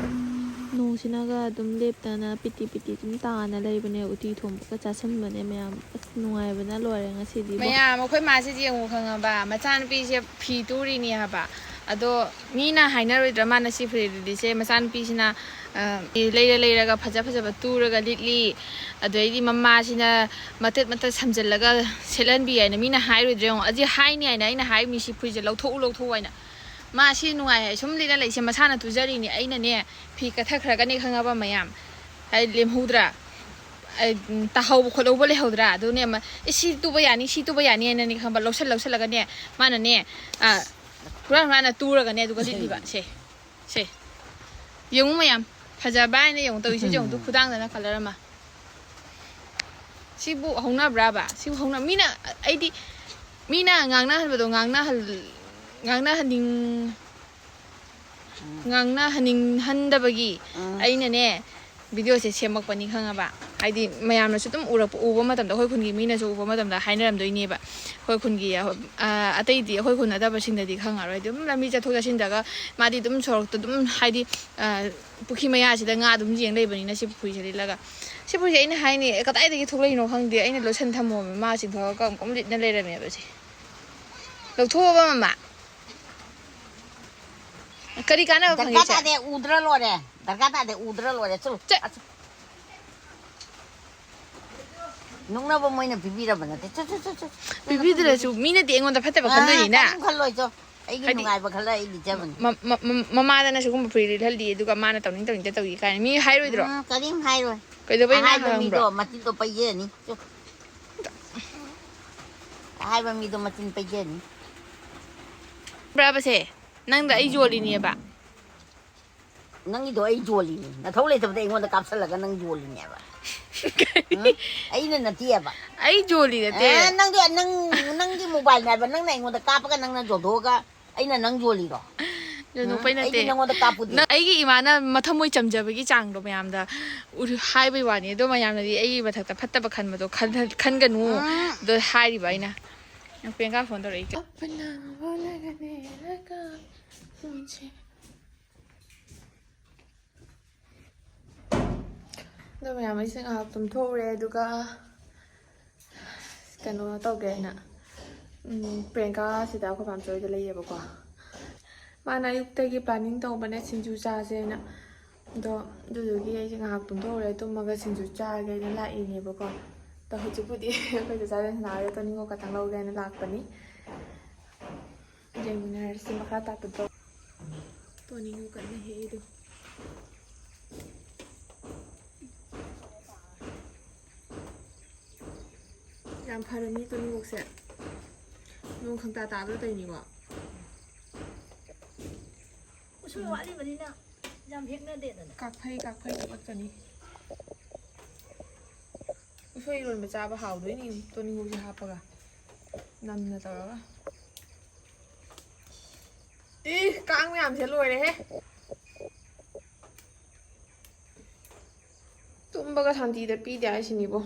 ꯅꯣꯡꯁꯤꯅꯒ ꯑꯗꯨꯝ ꯂꯦꯞꯇꯅ ꯄꯤꯇꯤ ꯄꯤꯇꯤ ꯑꯗꯨꯝ ꯇꯥꯅ ꯂꯩꯕꯅꯦ꯫ ꯎꯇꯤ ꯊꯣꯡꯕꯒ ꯆꯥꯁꯟꯕꯅꯦ ꯃꯌꯥꯝ꯫ ꯑꯁ, ꯅꯨꯡꯉꯥꯏꯕꯅ ꯂꯣꯏꯔꯦ ꯉꯁꯤꯗꯤ꯫ ꯃꯌꯥꯝ, ꯑꯩꯈꯣꯏ ꯃꯥꯁꯤꯗꯤ ꯌꯦꯡꯉꯨ ꯈꯪꯉꯕ, ꯃꯆꯥꯅꯨꯄꯤꯁꯦ ꯐꯤ ꯇꯨꯔꯤꯅꯤ ꯍꯥꯏꯕ꯫ ꯑꯗꯣ ꯃꯤꯅ ꯍꯥꯏꯅꯔꯣꯏꯗ꯭ꯔꯥ, ꯃꯥꯅ ꯁꯤ ꯐꯨꯔꯤꯠ ꯂꯤꯠꯂꯤꯁꯦ ꯃꯆꯥꯅꯨꯄꯤꯁꯤꯅ, ꯑ, ꯂꯩꯔ ꯂꯩꯔꯒ ꯐꯖ ꯐꯖꯕ ꯇꯨꯔꯒ ꯂꯤꯠꯂꯤ, ꯑꯗꯩꯗꯤ ꯃꯃꯥꯁꯤꯅ ꯃꯇꯠ ꯃꯇꯠ ꯁꯝꯖꯜꯂꯒ ꯁꯦꯠꯍꯟꯕꯤ ꯍꯥꯏꯅ ꯃꯤꯅ ꯍꯥꯏꯔꯣꯏꯗ꯭ꯔꯥ ꯌꯦꯡꯉꯣ꯫ ꯑꯁꯤ ꯍꯥꯏꯅꯤ ꯍꯥꯏꯅ ꯑꯩꯅ ꯍꯥꯏꯔꯤꯃꯤ, ꯁꯤ ꯐꯨꯔꯤꯠꯁꯦ ꯂꯧꯊꯣꯛꯎ, ꯂꯧꯊꯣꯛꯎ ꯍꯥꯏꯅ꯫ ꯃꯥ ꯁꯤ ꯅꯨꯡꯉꯥꯏ ꯍꯥꯏ ꯁꯨꯝ ꯂꯤꯠꯅ ꯂꯩꯁꯦ ꯃꯁꯥꯅ ꯇꯨꯖꯔꯤꯅꯤ꯫ ꯑꯩꯅꯅꯦ ꯐꯤ ꯀꯠꯊꯈ꯭ꯔꯒꯅꯦ ꯈꯪꯉꯕ ꯃꯌꯥꯝ, ꯑꯩ ꯂꯦꯝꯍꯧꯗ꯭ꯔꯥ? ꯑꯩ, ꯎꯝ, ꯇꯥꯍꯧꯕ ꯈꯣꯠꯍꯧꯕ ꯂꯩꯍꯧꯗ꯭ꯔꯥ? ꯑꯗꯨꯅꯦ ꯑꯃ, "ꯑꯦ, ꯁꯤ ꯇꯨꯕ ꯌꯥꯅꯤ, ꯁꯤ ꯇꯨꯕ ꯌꯥꯅꯤ" ꯍꯥꯏꯅꯅꯦ ꯈꯪꯕ, ꯂꯧꯁꯜ ꯂꯧꯁꯜꯂꯒꯅꯦ ꯃꯥꯅꯅꯦ, ꯑ, ꯍꯨꯔꯥꯟ ꯍꯨꯔꯥꯟꯅ ꯇꯨꯔꯒꯅꯦ ꯑꯗꯨꯒ ꯂꯤꯠꯂꯤꯕ꯫ ꯁꯦ, ꯁꯦ꯫ ꯌꯦꯡꯉꯨ ꯃꯌꯥꯝ, ꯐꯖꯕ ꯍꯥꯏꯅ ꯌꯦꯡꯉꯨ ꯇꯧꯔꯤꯁꯦ, ꯌꯦꯡꯉꯨ ꯇꯨ, ꯈꯨꯗꯥꯡꯗꯅ ꯀꯂꯔ ꯑꯃ꯫ ꯁꯤꯕꯨ ꯍꯧꯅꯕ꯭ꯔꯥꯕ? ꯁꯤꯕꯨ ꯍꯧꯅ-, ꯃꯤꯅ, ꯑꯩꯗꯤ ꯃꯤꯅ ꯉꯥꯡꯅꯍꯟꯕꯗꯣ ꯉꯥꯡꯅꯍꯜ-, ꯉꯥꯡꯅꯍꯟꯅꯤꯡ-, ꯎꯝ꯫ ꯉꯥꯡꯅꯍꯟꯅꯤꯡꯍꯟꯗꯕꯒꯤ ꯎꯝ꯫ ꯑꯩꯅꯅꯦ ꯚꯤꯗꯤꯑꯣꯁꯦ ꯁꯦꯝꯃꯛꯄꯅꯤ, ꯈꯪꯉꯕ? ꯍꯥꯏꯗꯤ ꯃꯌꯥꯝꯅꯁꯨ ꯑꯗꯨꯝ ꯎꯔꯛꯄ, ꯎꯕ ꯃꯇꯝꯗ, ꯑꯩꯈꯣꯏ ꯈꯨꯟꯒꯤ ꯃꯤꯅꯁꯨ ꯎꯕ ꯃꯇꯝꯗ ꯍꯥꯏꯅꯔꯝꯗꯣꯏꯅꯦꯕ꯫ ꯑꯩꯈꯣꯏ ꯈꯨꯟꯒꯤ, ꯑ, ꯑꯇꯩꯗꯤ, ꯑꯩꯈꯣꯏ ꯈꯨꯟ ꯅꯠꯇꯕꯁꯤꯡꯗꯗꯤ ꯈꯪꯉꯔꯣꯏ꯫ ꯑꯗꯨꯝ ꯂꯝꯕꯤ ꯆꯠꯊꯣꯛ ꯆꯠꯁꯤꯟꯗꯒ ꯃꯥꯗꯤ ꯑꯗꯨꯝ ꯁꯣꯔꯣꯛꯇ ꯑꯗꯨꯝ, ꯍꯥꯏꯗꯤ, ꯑ, ꯄꯨꯈ꯭ꯔꯤ ꯃꯌꯥꯁꯤꯗ ꯉꯥ ꯑꯗꯨꯝ ꯌꯦꯡ ꯂꯩꯕꯅꯤꯅ ꯁꯤ ꯄꯨꯈ꯭ꯔꯤꯁꯦ ꯂꯤꯠꯂꯒ꯫ ꯁꯤ ꯄꯨꯈ꯭ꯔꯤꯁꯦ ꯑꯩꯅ ꯍꯥꯏꯅꯤ, ꯀꯗꯥꯏꯗꯒꯤ ꯊꯣꯛꯂꯛꯏꯅꯣ ꯈꯪꯗꯦ, ꯑꯩꯅ ꯂꯣꯠꯁꯟ ꯊꯝꯃꯣꯃꯦ, ꯃꯥ ꯆꯤꯡꯊꯣꯛꯑꯒ ꯀꯝ ꯀꯝ ꯂꯤꯠꯅ ꯂꯩꯔꯝꯃꯦꯕ ꯁꯦ꯫ ꯂꯧꯊꯣꯛꯑꯕ, ꯃꯃꯥ? ꯀꯔꯤ ꯀꯥꯟꯅꯕ ꯗꯔꯀꯥꯔ ꯐꯪꯉꯦ ꯁꯦ? ꯇꯥꯗꯦ, ꯎꯗ꯭ꯔ ꯂꯣꯏꯔꯦ꯫ ꯗꯔꯀꯥꯔ ꯇꯥꯗꯦ, ꯎꯗ꯭ꯔ ꯂꯣꯏꯔꯦ꯫ ꯆꯠꯂꯨ꯫ ꯆꯠ-, ꯑꯁ-, ꯅꯣꯛꯅꯕ ꯃꯣꯏꯅ ꯄꯤꯕꯤꯔꯕ ꯅꯠꯇꯦ꯫ ꯆꯠ, ꯆꯠ, ꯆꯠ, ꯆꯠ꯫ ꯄꯤꯕꯤꯗ꯭ꯔꯁꯨ ꯃꯤꯅꯗꯤ ꯑꯩꯉꯣꯟꯗ ꯐꯠꯇꯕ ꯑꯥ, ꯈꯟꯗꯣꯏꯅꯤꯅ꯫ ꯀꯔꯤꯝ ꯈꯜꯂꯣꯏ, ꯆꯣ꯫ ꯑꯩꯒꯤ ꯍꯥꯏꯗꯤ, ꯅꯨꯡꯉꯥꯏꯕ ꯈꯜꯂ ꯑꯩ ꯂꯤꯠꯆꯕꯅꯤ꯫ ꯃ-, ꯃ-, ꯃ-, ꯃꯃꯥꯗꯅ ꯁꯤꯒꯨꯝꯕ ꯐꯨꯔꯤꯠ ꯂꯤꯠꯍꯜꯂꯤ, ꯑꯗꯨꯒ ꯃꯥꯅ ꯇꯧꯅꯤꯡ ꯇꯧꯅꯤꯡꯗ ꯇꯧꯏ ꯀꯥꯏꯅ ꯃꯤ ꯍꯥꯏꯔꯣꯏꯗ꯭ꯔꯣ? ꯎꯝ, ꯀꯔꯤꯝ ꯍꯥꯏꯔꯣꯏ꯫ ꯀꯩꯗꯧꯕꯩ ꯉꯥ ꯑꯍꯥꯏꯕ ꯍꯪꯕ꯭ꯔꯣ? ꯃꯤꯗꯣ ꯃꯆꯤꯟꯗꯣ ꯄꯩꯖꯅꯤ꯫ ꯆꯣ꯫ ꯑꯍꯥꯏꯕ ꯃꯤꯗꯣ ꯃꯆꯤꯟ ꯄꯩꯖꯅꯤ꯫ ꯕ꯭ꯔꯥꯕꯁꯦ? ꯅꯪꯗ ꯑꯩ ꯌꯣꯜꯂꯤꯅꯦꯕ? ꯅꯪꯒꯤꯗꯣ ꯑꯩ ꯌꯣꯜꯂꯤꯅꯦ꯫ ꯅꯊꯧ ꯂꯩꯇꯕꯗ ꯑꯩꯉꯣꯟꯗ ꯀꯥꯞꯁꯜꯂꯒ ꯅꯪ ꯌꯣꯜꯂꯤꯅꯦꯕ꯫ ꯎꯝ? ꯑꯩꯅ ꯅꯠꯇꯦꯕ꯫ ꯑꯩ ꯌꯣꯜꯂꯤ ꯅꯠꯇꯦ꯫ ꯑꯦ, ꯅꯪꯗꯣ, ꯅꯪ, ꯅꯪꯒꯤ ꯃꯣꯕꯥꯏꯜꯅꯦ ꯍꯥꯏꯕ꯫ ꯅꯪꯅ ꯑꯩꯉꯣꯟꯗ ꯀꯥꯞꯄꯒ ꯅꯪꯅ ꯌꯣꯟꯊꯣꯛꯑꯒ ꯑꯩꯅ ꯅꯪ ꯌꯣꯜꯂꯤꯔꯣ? ꯑꯗꯨ ꯅꯣꯛꯄꯩ ꯅꯠꯇꯦ꯫ ꯑꯩꯗꯤ ꯅꯪꯉꯣꯟꯗ ꯀꯥꯞꯄꯨꯗꯤ꯫ ꯅꯪ, ꯑꯩꯒꯤ ꯏꯃꯥꯅ ꯃꯊꯃꯣꯏ ꯆꯝꯖꯕꯒꯤ ꯆꯥꯡꯗꯣ ꯃꯌꯥꯝꯗ ꯎ-, ꯍꯥꯏꯕꯩ ꯋꯥꯅꯤ꯫ ꯑꯗꯣ ꯃꯌꯥꯝꯅꯗꯤ ꯑꯩꯒꯤ ꯃꯊꯛꯇ ꯐꯠꯇꯕ ꯈꯟꯕꯗꯣ ꯈꯟ-, ꯈꯟꯒꯅꯨ꯫ ꯎꯝ꯫ ꯑꯗꯣ ꯍꯥꯏꯔꯤꯕ ꯑꯩꯅ꯫ ꯅꯪ ꯄ꯭ꯔꯤꯌꯥꯡꯀꯥ ꯐꯣꯟ ꯇꯧꯔꯛꯏ꯫ ꯑꯗꯣ ꯃꯌꯥꯝ, ꯑꯩꯁꯦ ꯉꯥꯏꯍꯥꯛ ꯇꯨꯝꯊꯣꯛꯎꯔꯦ, ꯑꯗꯨꯒ ꯀꯩꯅꯣ ꯇꯧꯒꯦ ꯍꯥꯏꯅ, ꯎꯝ, ꯄ꯭ꯔꯤꯌꯥꯡꯀꯥ ꯁꯤꯗ ꯑꯩꯈꯣꯏ ꯄꯥꯝꯆꯣꯏꯗ ꯂꯩꯌꯦꯕꯀꯣ꯫ ꯃꯥꯅ ꯑꯌꯨꯛꯇꯒꯤ planning ꯇꯧꯕꯅꯦ ꯁꯤꯡꯖꯨ ꯆꯥꯁꯦꯅ꯫ ꯑꯗꯣ ꯑꯗꯨꯗꯨꯒꯤ ꯑꯩꯁꯦ ꯉꯥꯏꯍꯥꯛ ꯇꯨꯝꯊꯣꯛꯎꯔꯦ, ꯇꯨꯝꯃꯒ ꯁꯤꯡꯖꯨ ꯆꯥꯒꯦꯅ ꯂꯥꯛꯏꯅꯦꯕꯀꯣ꯫ ꯑꯗꯣ ꯍꯧꯖꯤꯛꯄꯨꯗꯤ ꯑꯩꯈꯣꯏ ꯆꯥꯛ ꯆꯥꯅ ꯁꯥꯟꯅꯔꯒ ꯇꯣꯅꯤꯡꯀꯣꯛ ꯈꯛꯇꯪ ꯂꯧꯒꯦꯅ ꯂꯥꯛꯄꯅꯤ꯫ ꯌꯦꯡꯃꯤꯟꯅꯔꯁꯤ ꯃꯈꯥ ꯇꯥꯕꯗꯣ꯫ ꯇꯣꯅꯤꯡꯀꯣꯛ ꯀꯟꯅ ꯍꯦꯛꯏꯗꯣ꯫ ꯌꯥꯝ ꯐꯔꯅꯤ ꯇꯣꯅꯤꯡꯀꯣꯛꯁꯦ꯫ ꯅꯣꯡ ꯈꯪꯇꯥ ꯇꯥꯕꯗ ꯇꯧꯔꯤꯅꯤꯀꯣ꯫ ꯎꯁꯣꯏ ꯋꯥꯠꯂꯤꯕꯅꯤꯅ ꯌꯥꯝ ꯍꯦꯛꯅꯗꯦꯗꯅ꯫ ꯀꯥꯛꯐꯩ, ꯀꯥꯛꯐꯩ ꯊꯣꯛꯂꯛꯀꯅꯤ꯫ ꯎꯁꯣꯏ ꯏꯔꯣꯟꯕ ꯆꯥꯕ ꯍꯥꯎꯗꯣꯏꯅꯤ, ꯇꯣꯅꯤꯡꯀꯣꯛꯁꯦ ꯍꯥꯞꯄꯒ꯫ ꯅꯝꯅ ꯇꯧꯔꯒ꯫ ꯏ, ꯀꯥꯡ ꯃꯌꯥꯝꯁꯦ ꯂꯣꯏꯔꯦꯍꯦ꯫ ꯇꯨꯝꯕꯒ ꯁꯥꯟꯇꯤꯗ ꯄꯤꯗꯦ ꯍꯥꯏꯁꯤꯅꯤꯕꯣ꯫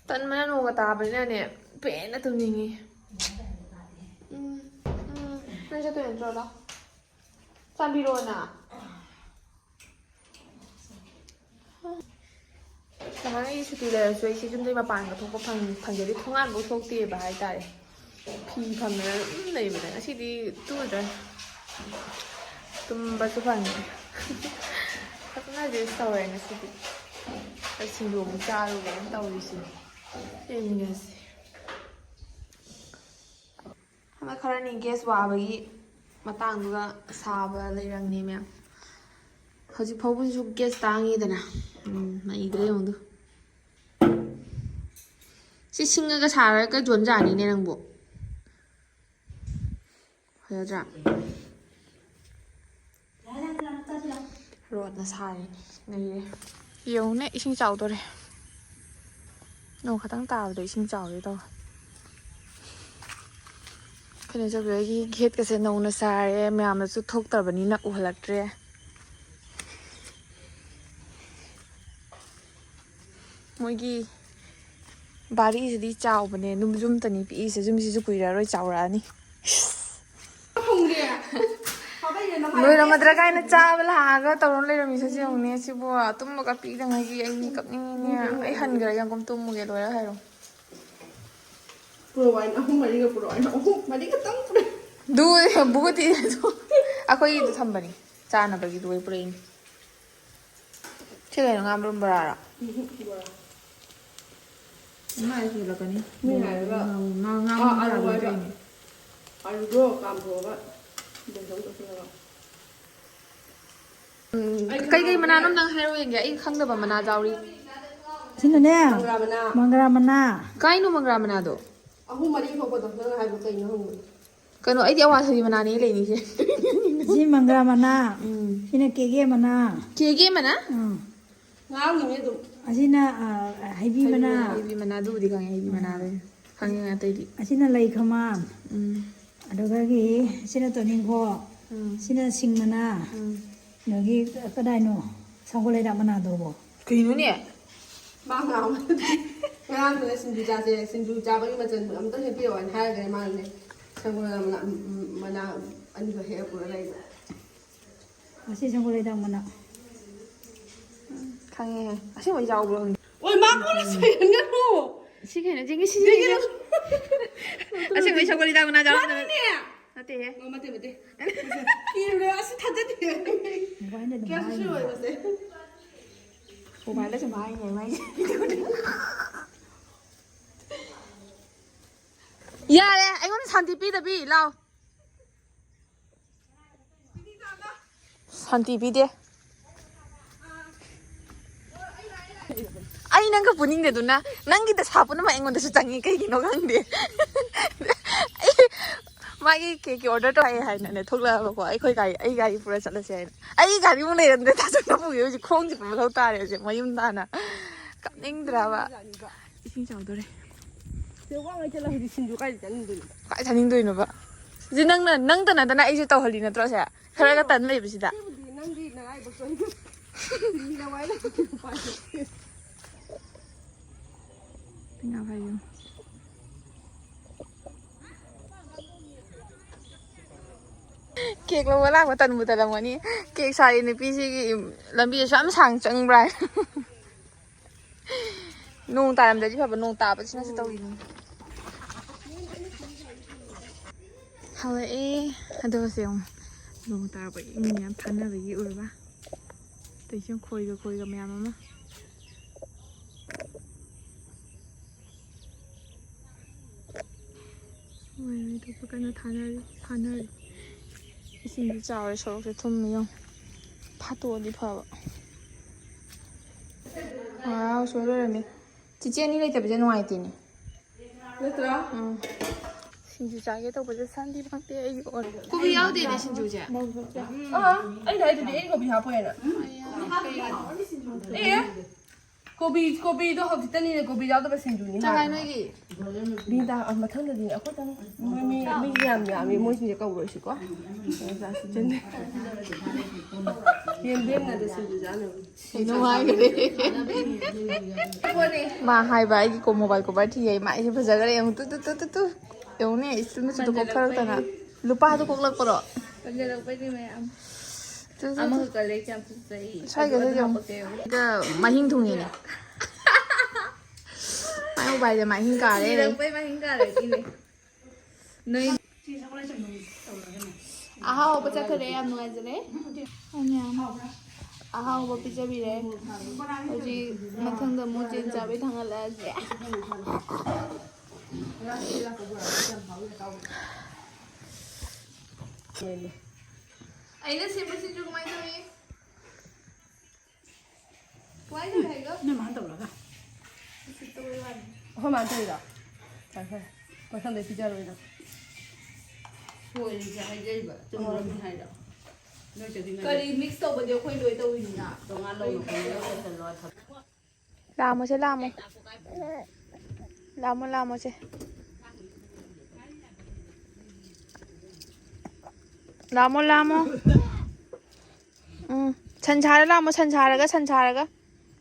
ꯇꯟꯕꯅ ꯅꯣꯡꯒ ꯇꯥꯕꯅꯤꯅꯅꯦ, ꯄꯦꯟꯅ ꯇꯨꯝꯅꯤꯡꯉꯤ꯫ ꯎꯝ, ꯎꯝ, ꯅꯪ ꯆꯠꯇꯣꯏ ꯅꯠꯇ꯭ꯔꯣ? ꯂꯥꯎ꯫ ꯆꯥꯕꯤꯔꯣꯅ꯫ ꯅꯍꯥꯟ ꯑꯩ ꯁꯨꯇꯤ ꯂꯩꯔꯁꯨ ꯑꯩꯁꯦ ꯌꯨꯝꯗꯩ ꯃꯄꯥꯟꯒ ꯊꯣꯛꯄ ꯐꯪ-, ꯐꯪꯖꯗꯦ꯫ ꯊꯣꯡꯒꯥꯟꯐꯥꯎ ꯊꯣꯛꯇꯦꯕ ꯍꯥꯏꯇꯥꯔꯦ꯫ ꯐꯤ ꯊꯝꯗꯅ ꯑꯗꯨꯝ ꯂꯩꯕꯅꯦ꯫ ꯉꯁꯤꯗꯤ ꯇꯨꯗ꯭ꯔꯦ꯫ ꯇꯨꯝꯕꯁꯨ ꯐꯪꯉꯦ꯫ ꯐꯖꯅ rest ꯇꯧꯔꯦ ꯉꯁꯤꯗꯤ꯫ ꯑꯩ ꯁꯤꯡꯖꯨ ꯑꯃꯨꯛ ꯆꯥꯔꯨꯒꯦꯅ ꯇꯧꯔꯤꯁꯤꯅꯦ꯫ ꯌꯦꯡꯃꯤꯟꯅꯁꯤ꯫ ꯍꯟꯗꯛ ꯈꯔꯅꯤ gas ꯋꯥꯕꯒꯤ ꯃꯇꯥꯡꯗꯨꯒ ꯁꯥꯕ ꯂꯩꯔꯝꯅꯦ ꯃꯌꯥꯝ꯫ ꯍꯧꯖꯤꯛ ꯐꯥꯎꯕꯁꯨ gas ꯇꯥꯡꯉꯤꯗꯅ꯫ ꯎꯝ, ꯃꯩꯗ꯭ꯔꯦ ꯌꯦꯡꯉꯨꯗꯨ꯫ ꯁꯤ ꯁꯤꯡꯉꯒ ꯁꯥꯔꯒ ꯌꯣꯟꯖꯥꯅꯤꯅꯦ ꯅꯪꯕꯨ꯫ ꯐꯖꯗ꯭ꯔꯥ? ꯔꯣꯗꯅ ꯁꯥꯔꯤꯅꯤ꯫ ꯅꯩꯔꯦ꯫ ꯌꯦꯡꯉꯨꯅꯦ, ꯏꯁꯤꯡ ꯆꯥꯎꯗꯣꯔꯦ꯫ ꯅꯣꯡ ꯈꯇꯪ ꯇꯥꯕꯗ ꯏꯁꯤꯡ ꯆꯥꯎꯔꯦ ꯇꯧꯋꯦ꯫ ꯀꯩꯅꯣ ꯆꯧꯕꯤ ꯍꯣꯏꯒꯤ ꯒꯦꯠꯀꯁꯦ ꯅꯧꯅ ꯁꯥꯔꯦ, ꯃꯌꯥꯝꯅꯁꯨ ꯊꯣꯛꯇ꯭ꯔꯕꯅꯤꯅ ꯎꯍꯜꯂꯛꯇ꯭ꯔꯦ꯫ ꯃꯣꯏꯒꯤ ꯕꯥꯔꯤꯁꯤꯗꯤ ꯆꯥꯎꯕꯅꯦ, ꯌꯨꯝ ꯌꯨꯝꯇꯅꯤ ꯄꯤꯛꯏꯁꯦ꯫ ꯌꯨꯝꯁꯤꯁꯨ ꯀꯨꯏꯔꯔꯣꯏ, ꯆꯥꯎꯔꯛꯑꯅꯤ꯫ ꯂꯣꯏꯔꯝꯃꯗ꯭ꯔꯥ ꯀꯥꯏꯅ ꯆꯥꯕ ꯂꯥꯛꯑꯒ ꯇꯧꯔ ꯂꯩꯔꯝꯃꯤꯁꯦ ꯁꯤ ꯌꯦꯡꯉꯨꯅꯦ꯫ ꯁꯤꯕꯨ ꯇꯨꯝꯕꯒ ꯄꯤꯗꯉꯩꯒꯤ ꯑꯩ ꯀꯞꯅꯤꯡꯉꯤꯅꯦ꯫ ꯑꯩ ꯍꯟꯈ꯭ꯔꯒꯦ, ꯑꯃꯨꯛ ꯇꯨꯝꯃꯨꯒꯦ꯫ ꯂꯣꯏꯔ ꯍꯥꯏꯔꯣ꯫ ꯄꯨꯔꯛꯑꯣ ꯍꯥꯏꯅ ꯑꯍꯨꯝ ꯃꯔꯤꯒ ꯄꯨꯔꯛꯑꯣ ꯍꯥꯏꯅ ꯑꯍꯨꯝ ꯃꯔꯤ ꯈꯛꯇꯪ ꯄꯨꯔꯛꯑꯣ꯫ ꯑꯗꯨ ꯕꯨꯒꯗꯤ ꯑꯩꯈꯣꯏꯒꯤꯗ ꯊꯝꯕꯅꯤ, ꯆꯥꯅꯕꯒꯤꯗꯨ ꯑꯣꯏ ꯄꯨꯔꯛꯏꯅꯤ꯫ ꯁꯤ ꯀꯩꯅꯣ, ꯉꯥ ꯃꯔꯨꯝ ꯕꯣꯔꯥꯔꯣ? ꯎꯝ, ꯕꯣꯔꯥ꯫ ꯏꯃꯥ ꯑꯩ ꯍꯦꯜꯂꯛꯀꯅꯤ꯫ ꯃꯤ ꯍꯥꯏꯔꯒ ꯉꯥ, ꯉꯥ, ꯉꯥ ꯑꯥ, ꯃꯔꯨꯝ ꯑꯂꯨ ꯕꯣꯔꯥꯗꯣ ꯍꯥꯏꯕ꯫ ꯇꯧꯔꯤꯅꯦ꯫ ꯑꯂꯨꯗꯣ ꯀꯥꯝꯊꯣꯛꯑꯒ ꯕꯦꯁꯣꯟ ꯇꯣꯠꯁꯤꯜꯂꯒ꯫ ꯎꯝ, ꯑꯩ ꯀꯩꯀꯩ ꯃꯅꯥꯅꯣ ꯑꯝꯇꯪ ꯍꯥꯏꯔꯛꯑꯣ ꯌꯦꯡꯒꯦ, ꯑꯩ ꯈꯪꯗꯕ ꯃꯅꯥ ꯌꯥꯎꯔꯤ꯫ ꯁꯤꯅꯅꯦ, ꯃꯪꯒ꯭ꯔꯥ ꯃꯅꯥ꯫ ꯃꯪꯒ꯭ꯔꯥ ꯃꯅꯥ꯫ ꯀꯥꯏꯅꯣ ꯃꯪꯒ꯭ꯔꯥ ꯃꯅꯥꯗꯣ? ꯑꯍꯨꯝ ꯃꯔꯤ ꯊꯣꯛꯄꯗꯣ, ꯅꯪꯅ ꯍꯥꯏꯕꯗꯣ ꯀꯩꯅꯣ ꯍꯪꯕꯗꯣ? ꯀꯩꯅꯣ, ꯑꯩꯗꯤ ꯑꯋꯥꯊꯕꯤ ꯃꯅꯥꯅꯦ ꯂꯩꯅꯤꯁꯦ꯫ ꯁꯤ ꯃꯪꯒ꯭ꯔꯥ ꯃꯅꯥ꯫ ꯎꯝ꯫ ꯁꯤꯅ ꯀꯦꯒꯦ ꯃꯅꯥ꯫ ꯀꯦꯒꯦ ꯃꯅꯥ? ꯎꯝ꯫ ꯉꯥꯡꯉꯤꯅꯦ ꯑꯗꯨꯝ꯫ ꯑꯁꯤꯅ, ꯑ, ꯍꯩꯕꯤ ꯃꯅꯥ꯫ ꯍꯩꯕꯤ ꯃꯅꯥ, ꯑꯗꯨꯕꯨꯗꯤ ꯈꯪꯉꯦ, ꯍꯩꯕꯤ ꯎꯝ꯫ ꯃꯅꯥꯗꯨꯗꯤ꯫ ꯈꯪꯉꯦ ꯑꯇꯩꯗꯤ꯫ ꯑꯁꯤꯅ ꯂꯩ ꯈꯃꯥꯝ꯫ ꯎꯝ꯫ ꯑꯗꯨꯗꯒꯤ ꯁꯤꯅ ꯇꯣꯅꯤꯡꯈꯣꯛ꯫ ꯎꯝ꯫ ꯁꯤꯅ ꯁꯤꯡ ꯃꯅꯥ꯫ ꯎꯝ꯫ ꯑꯗꯒꯤ ꯀꯗꯥꯏꯅꯣ ꯁꯒꯣꯜ ꯍꯩꯔꯥꯛ ꯃꯅꯥꯗꯨꯕꯣ? ꯀꯩꯅꯣꯅꯦ? ꯃꯥ ꯉꯥꯎ-, ꯉꯔꯥꯡꯗꯨꯅ ꯁꯤꯡꯖꯨ ꯆꯥꯁꯦ, ꯁꯤꯡꯖꯨ ꯆꯥꯕꯒꯤ ꯃꯆꯜ ꯑꯝꯇ ꯍꯦꯛꯄꯤꯔꯛꯑꯣꯅ ꯍꯥꯏꯔꯒꯅꯦ ꯃꯥꯅꯅꯦ ꯁꯒꯣꯜ ꯃꯅꯥ, ꯃꯅꯥ ꯑꯅꯤꯈꯛ ꯍꯦꯛꯑ ꯄꯨꯔ ꯂꯩꯕ꯫ ꯑꯁꯤ ꯁꯒꯣꯜ ꯍꯩꯔꯥꯛ ꯃꯅꯥ꯫ ꯎꯝ, ꯈꯪꯉꯦꯍꯦ꯫ ꯑꯁꯦꯡꯕꯩ ꯌꯥꯎꯕ꯭ꯔꯣ ꯈꯪꯗꯦ꯫ ꯑꯣꯏ, ꯃꯥ ꯀꯣꯟꯅ ꯁꯣꯏꯍꯟꯒꯅꯨ꯫ ꯁꯤ ꯀꯩꯅꯣ? ꯁꯤꯒꯤ, ꯁꯤ, ꯁꯤ, ꯁꯤ꯫ ꯑꯁꯦꯡꯕꯩ ꯁꯒꯣꯜ ꯍꯩꯔꯥꯛ ꯃꯅꯥ ꯌꯥꯎꯔꯝꯗꯕ꯫ ꯃꯥꯅꯤꯅꯦ꯫ ꯅꯠꯇꯦꯍꯦ꯫ ꯑꯣ, ꯃꯇꯦ, ꯃꯇꯦ꯫ ꯀꯤꯔꯨꯔꯦ, ꯑꯁꯤ ꯊꯥꯖꯗꯦ꯫ ꯃꯣꯕꯥꯏꯜꯗ ꯑꯗꯨꯝ ꯀꯌꯥꯁꯨ ꯍꯥꯏꯅꯦ꯫ ꯁꯨꯔꯣꯏꯕꯁꯦ꯫ ꯃꯣꯕꯥꯏꯜꯗ ꯁꯨꯝ ꯍꯥꯏꯅꯦ ꯃꯥꯏꯁꯦ꯫ ꯌꯥꯔꯦ, ꯑꯩꯉꯣꯟꯗ ꯁꯥꯟꯇꯤ ꯄꯤꯗꯕꯤ, ꯂꯥꯎ꯫ ꯁꯥꯟꯇꯤ ꯄꯤꯗꯦ꯫ ꯑꯩ ꯅꯪꯒ ꯄꯨꯅꯤꯡꯗꯦꯗꯨꯅ, ꯅꯪꯒꯤ ꯗꯁꯥ ꯄꯨꯝꯅꯃꯛ ꯑꯩꯉꯣꯟꯗꯁꯨ ꯆꯪꯉꯤ, ꯀꯩꯒꯤꯅꯣ ꯈꯪꯗꯦ꯫ ꯑꯩ ꯃꯥꯒꯤ ꯀꯦꯛꯀꯤ ꯑꯣꯔꯗꯔ ꯇꯧꯔꯛꯑꯦ ꯍꯥꯏꯅꯅꯦ ꯊꯣꯛꯂꯛꯑꯕꯀꯣ, ꯑꯩꯈꯣꯏ ꯒꯥꯔꯤ, ꯑꯩ ꯒꯥꯔꯤ ꯄꯨꯔ ꯆꯠꯂꯁꯦ ꯍꯥꯏꯅ꯫ ꯑꯩ ꯒꯥꯔꯤꯃꯨꯛ ꯂꯩꯔꯝꯗ꯭ꯔꯦ, ꯊꯥꯖꯟꯅ ꯄꯨꯒꯦ ꯍꯧꯖꯤꯛ, ꯈꯣꯡꯁꯦ ꯄꯨꯔ ꯊꯧ ꯇꯥꯔꯦ ꯍꯧꯖꯤꯛ ꯃꯌꯨꯝ ꯇꯥꯅ꯫ ꯀꯞꯅꯤꯡꯗ꯭ꯔꯕ? ꯏꯁꯤꯡ ꯆꯥꯎꯗꯣꯔꯦ꯫ ꯁꯦ, ꯋꯥꯉꯩ ꯆꯠꯂ ꯍꯧꯖꯤꯛ ꯁꯤꯡꯖꯨ ꯀꯥꯏꯗ ꯆꯥꯅꯤꯡꯗꯣꯏꯅꯣ? ꯀꯥꯏ ꯆꯥꯅꯤꯡꯗꯣꯏꯅꯣꯕ? ꯁꯤ ꯅꯪꯅ, ꯅꯪꯇ ꯅꯠꯇꯅ ꯑꯩꯁꯨ ꯇꯧꯍꯜꯂꯤ ꯅꯠꯇ꯭ꯔꯣ ꯁꯦ? ꯈꯔꯒ ꯇꯟ ꯂꯩꯕꯁꯤꯗ꯫ ꯁꯤꯕꯨꯗꯤ ꯅꯪꯗꯤ ꯅꯔꯥꯏꯕꯛꯇꯣ ꯑꯩꯗꯣ ꯁꯤꯡꯖꯨ ꯅꯋꯥꯏ ꯂꯩꯇꯦ, ꯎꯄꯥꯏ ꯂꯩꯇꯦ꯫ ꯉꯥ ꯐꯥꯏꯌꯨ꯫ ꯀꯦꯛ ꯂꯧꯕ ꯂꯥꯛꯄ ꯇꯟꯕꯨ ꯇꯜꯂꯝꯒꯅꯤ꯫ ꯀꯦꯛ ꯁꯥꯔꯤ ꯅꯨꯄꯤꯁꯤꯒꯤ ꯂꯝꯕꯤ ꯑꯁꯨꯛ ꯌꯥꯝ ꯁꯥꯡ ꯆꯪꯕ꯭ꯔꯥ ꯍꯥꯏ꯫ ꯅꯣꯡ ꯇꯥꯔꯝꯗꯗꯤ ꯐꯕ, ꯅꯣꯡ ꯇꯥꯕꯁꯤꯅꯁꯨ ꯇꯧꯔꯤꯅꯤ꯫ ꯍꯜꯂꯛꯑꯦ꯫ ꯑꯗꯨꯒ ꯁꯦ ꯌꯦꯡꯉꯨ꯫ ꯅꯣꯡ ꯇꯥꯔꯛꯄꯒꯤ ꯃꯤ ꯃꯌꯥꯝ ꯊꯥꯅꯕꯒꯤ ꯎꯔꯕ? ꯑꯗꯩꯁꯨ ꯈꯣꯏꯒ ꯈꯣꯏꯒ ꯃꯌꯥꯝ ꯑꯃ꯫ ꯃꯣꯏ ꯃꯣꯏ ꯊꯣꯛꯄ ꯀꯟꯅ ꯊꯥꯅꯔꯤ, ꯊꯥꯅꯔꯤ꯫ ꯏꯁꯤꯡꯁꯨ ꯆꯥꯎꯔꯦ, ꯁꯣꯔꯣꯛꯁꯦ ꯊꯨꯝꯃꯤ ꯌꯦꯡꯉꯨ꯫ ꯐꯥꯠꯇꯣꯛꯑꯗꯤ ꯐꯕ꯫ ꯋꯥꯎ, ꯁꯣꯏ ꯂꯣꯏꯔꯝꯃꯦ꯫ ꯆꯤꯆꯦ ꯑꯅꯤ ꯂꯩꯇꯕꯁꯦ ꯅꯨꯡꯉꯥꯏꯇꯦꯅꯦ꯫ ꯅꯠꯇ꯭ꯔꯥ? ꯎꯝ꯫ ꯁꯤꯡꯖꯨ ꯆꯥꯒꯦ ꯇꯧꯕꯁꯦ ꯁꯟꯗꯤ ꯐꯪꯗꯦ ꯑꯩꯒꯤ ꯑꯣꯏꯅ꯫ ꯀꯣꯕꯤ ꯌꯥꯎꯗꯦꯅꯦ ꯁꯤꯡꯖꯨꯁꯦ꯫ ꯑꯥ, ꯑꯩꯅ ꯍꯥꯏꯗꯨꯗꯤ ꯑꯩ ꯀꯣꯕꯤ ꯍꯥꯞꯄꯣꯏꯅ꯫ ꯑꯦ, ꯀꯣꯕꯤ, ꯀꯣꯕꯤꯗꯣ ꯍꯧꯖꯤꯛꯇꯅꯤꯅꯦ ꯀꯣꯕꯤ ꯌꯥꯎꯗꯕ ꯁꯤꯡꯖꯨꯅꯤ ꯆꯥꯉꯥꯏ ꯍꯥꯏꯕ꯫ ꯅꯣꯏꯒꯤ? ꯕꯤꯗꯥ, ꯑ, ꯃꯊꯪꯗꯗꯤ ꯑꯩꯈꯣꯏꯗꯪ ꯃꯣꯏ ꯃꯤ, ꯃꯤꯁꯦ ꯌꯥꯝ ꯌꯥꯝꯃꯤ, ꯃꯣꯏꯁꯤꯡꯁꯦ ꯀꯧꯔꯣꯏꯁꯤꯀꯣ꯫ ꯌꯦꯟꯗꯦꯝꯅꯗ ꯁꯤꯡꯖꯨ ꯆꯥꯅꯕ꯫ ꯀꯩꯅꯣ ꯍꯥꯏꯈ꯭ꯔꯦ꯫ ꯃꯥ ꯍꯥꯏꯕ ꯑꯩꯒꯤ ꯀꯣ ꯃꯣꯕꯥꯏꯜ ꯀꯣꯕꯔ ꯊꯤꯌꯦ, ꯃꯥꯏꯁꯦ ꯐꯖꯈ꯭ꯔꯦ ꯌꯦꯡꯉꯨ꯫ Two, two, two, two, two. ꯌꯦꯡꯉꯨꯅꯦ, ꯏꯁꯇꯨꯜ ꯃꯆꯨꯗꯣ ꯀꯣꯛꯊꯔꯛꯇꯅ꯫ ꯄꯟꯖꯜꯂꯛꯄꯩꯅꯦ꯫ ꯂꯨꯄꯥꯗꯣ ꯀꯣꯛꯂꯛꯄ꯭ꯔꯣ? ꯄꯟꯖꯜꯂꯛꯄꯩꯅꯦ ꯃꯌꯥꯝ꯫ Two, two, two. ꯁ꯭ꯋꯥꯏꯒꯁꯦ ꯑꯗꯨ ꯌꯦꯡꯉꯨ꯫ ꯍꯥꯄꯛꯀꯦ ꯌꯦꯡꯉꯨ꯫ ꯁꯤꯗ ꯃꯍꯤꯡ ꯊꯨꯡꯉꯤꯅꯦ꯫ ꯃꯥꯏ ꯃꯣꯕꯥꯏꯜꯁꯦ ꯃꯍꯤꯡ ꯀꯥꯔꯦ꯫ ꯁꯤꯔꯛꯄꯩ ꯃꯍꯤꯡ ꯀꯥꯔꯛꯏꯅꯦ꯫ ꯅꯣꯏ ꯑꯍꯥꯎꯕ ꯆꯠꯈꯔꯦ, ꯌꯥꯝ ꯅꯨꯡꯉꯥꯏꯖꯔꯦ꯫ ꯑꯍꯥꯎꯕ ꯄꯤꯖꯕꯤꯔꯦ꯫ ꯍꯧꯖꯤꯛ ꯃꯊꯪꯗ ꯑꯃꯨꯛ ꯆꯦꯡ ꯆꯥꯕꯩ ꯊꯥꯡꯒꯠꯂꯛꯑꯒꯦ꯫ ꯑꯩꯅ ꯁꯦꯝꯕ ꯁꯤꯡꯖꯨ ꯀꯃꯥꯏꯅ ꯇꯧꯏ? ꯀꯃꯥꯏꯅ ꯇꯧꯏ ꯍꯥꯏꯒꯦ? ꯅꯣꯏ ꯃꯥꯅ ꯇꯧꯔꯒ꯫ ꯎꯁꯤꯠꯇꯕꯩ ꯋꯥꯅꯤ꯫ ꯑꯩꯈꯣꯏ ꯃꯥꯅ ꯇꯧꯔꯤꯔꯣ? ꯐꯔꯦ, ꯐꯔꯦ꯫ ꯃꯊꯪꯗꯩ ꯄꯤꯖꯔꯣꯏ ꯅꯪ꯫ ꯁꯣꯏꯔꯤꯁꯦ ꯍꯥꯏꯖꯔꯤꯕ, ꯆꯨꯝꯗ꯭ꯔꯣ ꯑꯩꯅ ꯍꯥꯏꯗꯣ? ꯅꯣꯏ ꯆꯠꯂꯤꯉꯩꯗ ꯀꯔꯤ mix ꯇꯧꯕꯗꯤ ꯑꯩꯈꯣꯏ ꯂꯣꯏ ꯇꯧꯔꯤꯅꯤꯅ꯫ ꯇꯣꯉꯥꯟ ꯂꯧꯅ ꯈꯣꯡꯗ ꯂꯣꯏꯁꯤꯜꯂꯣ ꯊꯝꯃꯣ꯫ ꯂꯥꯝꯃꯣꯁꯦ, ꯂꯥꯝꯃꯣ꯫ ꯂꯥꯝꯃꯣ, ꯂꯥꯝꯃꯣ, ꯁꯦ꯫ ꯂꯥꯝꯃꯣ, ꯂꯥꯝꯃꯣ꯫ ꯎꯝ꯫ ꯁꯟ ꯁꯥꯔ ꯂꯥꯝꯃꯣ, ꯁꯟ ꯁꯥꯔꯒ, ꯁꯟ ꯁꯥꯔꯒ꯫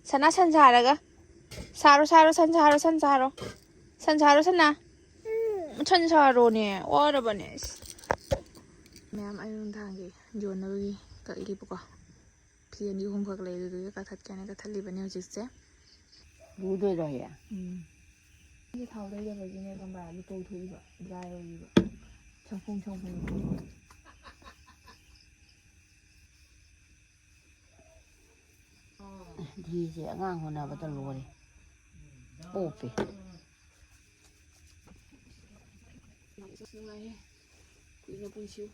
ꯁꯅꯥ, ꯁꯟ ꯁꯥꯔꯒ꯫ ꯁꯥꯔꯣ, ꯁꯥꯔꯣ, ꯁꯟ ꯁꯥꯔꯣ, ꯁꯟ ꯁꯥꯔꯣ꯫ ꯁꯟ ꯁꯥꯔꯣ, ꯁꯅꯥ꯫ ꯎꯝ, ꯁꯟ ꯁꯥꯔꯣꯅꯦ꯫ ꯋꯥꯔꯕꯅꯦ꯫ ꯃꯌꯥꯝ ꯑꯌꯨꯛ ꯅꯨꯡꯗꯥꯡꯒꯤ ꯌꯣꯟꯅꯕꯒꯤ ꯀꯛꯏꯕꯀꯣ꯫ ꯐꯤ ꯑꯅꯤ ꯑꯍꯨꯝꯈꯛ ꯂꯩ, ꯑꯗꯨꯗꯨꯒꯤ ꯀꯛꯊꯠꯀꯦꯅ ꯀꯛꯊꯠꯂꯤꯕꯅꯦ ꯍꯧꯖꯤꯛꯁꯦ꯫ ꯂꯨꯗꯣꯏꯔꯣ ꯍꯌꯦꯡ? ꯎꯝ꯫ ꯁꯤ ꯊꯥꯎ ꯇꯩꯗꯕꯒꯤꯅꯦ ꯈꯪꯕ꯭ꯔꯥ? ꯂꯨꯄꯧ ꯊꯣꯛꯏꯕ, dry ꯑꯣꯏꯔꯤꯕ꯫ ꯁꯪꯐꯣꯡ ꯁꯪꯐꯣꯡ ꯊꯣꯛꯏꯕ꯫ ꯙꯤꯁꯦ ꯑꯉꯥꯡ ꯍꯣꯠꯅꯕꯗ ꯂꯣꯏꯔꯦ꯫ ꯄꯣꯞꯄꯦ꯫ ꯅꯨꯡꯉꯥꯏꯍꯦ꯫ ꯀꯨꯏꯅ ꯄꯨꯟꯁꯤꯌꯨ꯫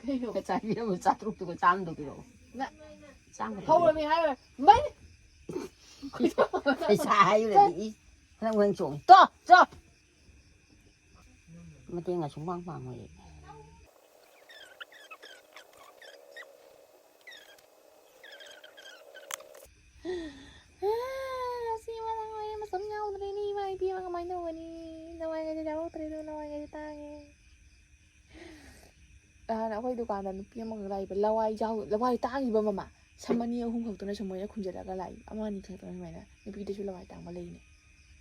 ꯀꯩꯅꯣ? ꯆꯥꯕꯤꯔꯝꯃꯣ, ꯆꯥꯇ꯭ꯔꯨꯛꯇꯨꯒ ꯆꯥꯝꯗꯣ ꯄꯤꯔꯛꯑꯣ꯫ ꯅ-, ꯆꯥꯝꯗꯣ ꯄꯤꯔꯛꯑꯣ꯫ ꯍꯧꯔꯃꯤ ꯍꯥꯏꯔꯣꯏ꯫ ꯃꯩ! ꯄꯩꯁꯥ ꯍꯥꯏꯔꯨꯔꯗꯤ ꯏ, ꯅꯪ ꯍꯣꯔꯦꯟ ꯆꯣꯡꯉꯤ꯫ ꯇꯣ! ꯆꯣ! ꯃꯇꯦꯡꯒ ꯁꯨꯡꯄꯥꯡ ꯄꯥꯡꯉꯣꯏ ꯑꯩ꯫ ꯑꯁꯤ ꯏꯃꯥ ꯅꯪ ꯑꯩ ꯃꯁꯝ ꯌꯥꯎꯗ꯭ꯔꯦꯅꯦ, ꯏꯃꯥ ꯏꯕꯦꯝꯃ ꯀꯃꯥꯏꯅ ꯇꯧꯒꯅꯤ? ꯅꯋꯥꯏꯒꯁꯦ ꯌꯥꯎꯔꯛꯇ꯭ꯔꯦ, ꯑꯗꯨ ꯅꯋꯥꯏꯒꯁꯦ ꯇꯥꯡꯉꯦ꯫ ꯅꯍꯥꯟ ꯑꯩꯈꯣꯏ ꯗꯨꯀꯥꯟꯗ ꯅꯨꯄꯤ ꯑꯃꯈꯛ ꯂꯥꯛꯏꯕ, ꯂꯋꯥꯏ ꯌꯥꯎ-, ꯂꯋꯥꯏ ꯇꯥꯡꯉꯤꯕ ꯃꯃꯥ꯫ ꯁꯝ ꯑꯅꯤ ꯑꯍꯨꯝ ꯈꯛꯇꯨꯅꯁꯨ ꯃꯣꯏꯅ ꯈꯨꯝꯖꯤꯜꯂꯒ ꯂꯥꯛꯏ꯫ ꯑꯃ ꯑꯅꯤ ꯈꯛꯇꯅ ꯁꯨꯃꯥꯏꯅ ꯅꯨꯄꯤꯗꯁꯨ ꯂꯋꯥꯏ ꯇꯥꯡꯕ ꯂꯩꯅꯦ꯫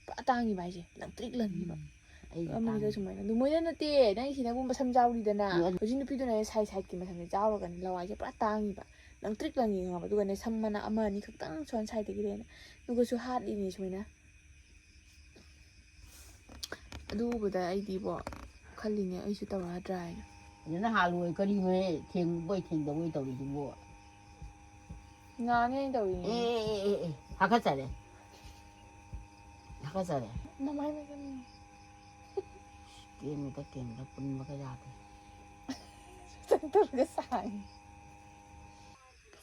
ꯄꯨꯔꯥ ꯇꯥꯡꯉꯤꯕ ꯍꯥꯏꯁꯦ, ꯂꯪꯇ꯭ꯔꯤꯛ ꯂꯪꯉꯤꯕ꯫ ꯎꯝ, ꯑꯩꯒ ꯑꯃꯅꯤꯗ ꯇꯥꯡꯉꯤ꯫ ꯁꯨꯃꯥꯏꯅ꯫ ꯑꯗꯨ ꯃꯣꯏꯅ ꯅꯠꯇꯦ, ꯅꯪꯒꯤꯁꯤꯅꯒꯨꯝꯕ ꯁꯝ ꯌꯥꯎꯔꯤꯗꯅ꯫ ꯑꯗꯨ, ꯑꯗꯨ ꯍꯧꯖꯤꯛ ꯅꯨꯄꯤꯗꯨꯅ ꯁꯥꯏ ꯁꯥꯏꯠꯀꯤ ꯃꯁꯝꯁꯦ ꯌꯥꯎꯔꯒꯅꯤ ꯂꯋꯥꯏꯁꯦ ꯄꯨꯔꯥ ꯇꯥꯡꯉꯤꯕ꯫ ꯂꯪꯇ꯭ꯔꯤꯛ ꯂꯪꯉꯤ ꯈꯪꯉꯕ? ꯑꯗꯨꯒꯅꯦ ꯁꯝ ꯃꯅꯥ ꯑꯃ ꯑꯅꯤ ꯈꯛꯇꯪ ꯁꯣꯟ ꯁꯥꯏꯗꯒꯤ ꯂꯩꯅ꯫ ꯑꯗꯨꯒꯁꯨ ꯍꯥꯠꯂꯤꯅꯦ ꯁꯨꯃꯥꯏꯅ꯫ ꯑꯗꯨ ꯎꯕꯗ ꯑꯩꯗꯤꯕꯣ ꯈꯜꯂꯤꯅꯦ, ꯑꯩꯁꯨ ꯇꯧꯔꯛꯑꯗ꯭ꯔꯥ ꯍꯥꯏꯅ꯫ ꯐꯖꯅ ꯍꯥꯜꯂꯣꯏ, ꯀꯔꯤꯅꯣꯍꯦ? ꯊꯦꯡꯕꯣꯏ ꯊꯦꯡꯗꯕꯣꯏ ꯇꯧꯔꯤꯗꯨꯕꯣ? ꯉꯥꯡꯉꯦ ꯑꯩꯅ ꯇꯧꯔꯤꯅꯦ꯫ ꯑꯦ, ꯑꯦ, ꯑꯦ, ꯑꯦ, ꯑꯦ, ꯍꯥꯀꯠꯆꯔꯦ꯫ ꯍꯥꯀꯠꯆꯔꯦ꯫ ꯃꯃꯥꯏ ꯃꯃꯤꯠ꯫ ꯀꯦꯟꯕꯗ ꯀꯦꯟꯕꯗ ꯄꯨꯟꯕꯒ ꯌꯥꯗꯦ꯫ ꯇꯧꯔꯒ ꯁꯥꯡꯉꯤ꯫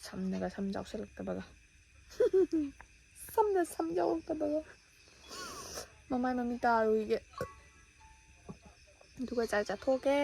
ꯁꯝꯅꯒ ꯁꯝ ꯌꯥꯎꯁꯜꯂꯛꯇꯕꯒ꯫ ꯁꯝꯅ ꯁꯝ ꯌꯥꯎꯔꯛꯇꯕꯒ꯫ ꯃꯃꯥꯏ ꯃꯃꯤꯠ ꯇꯥꯔꯨꯏꯒꯦ꯫ ꯑꯗꯨꯒ ꯆꯥꯛ ꯆꯥꯊꯣꯛꯀꯦ꯫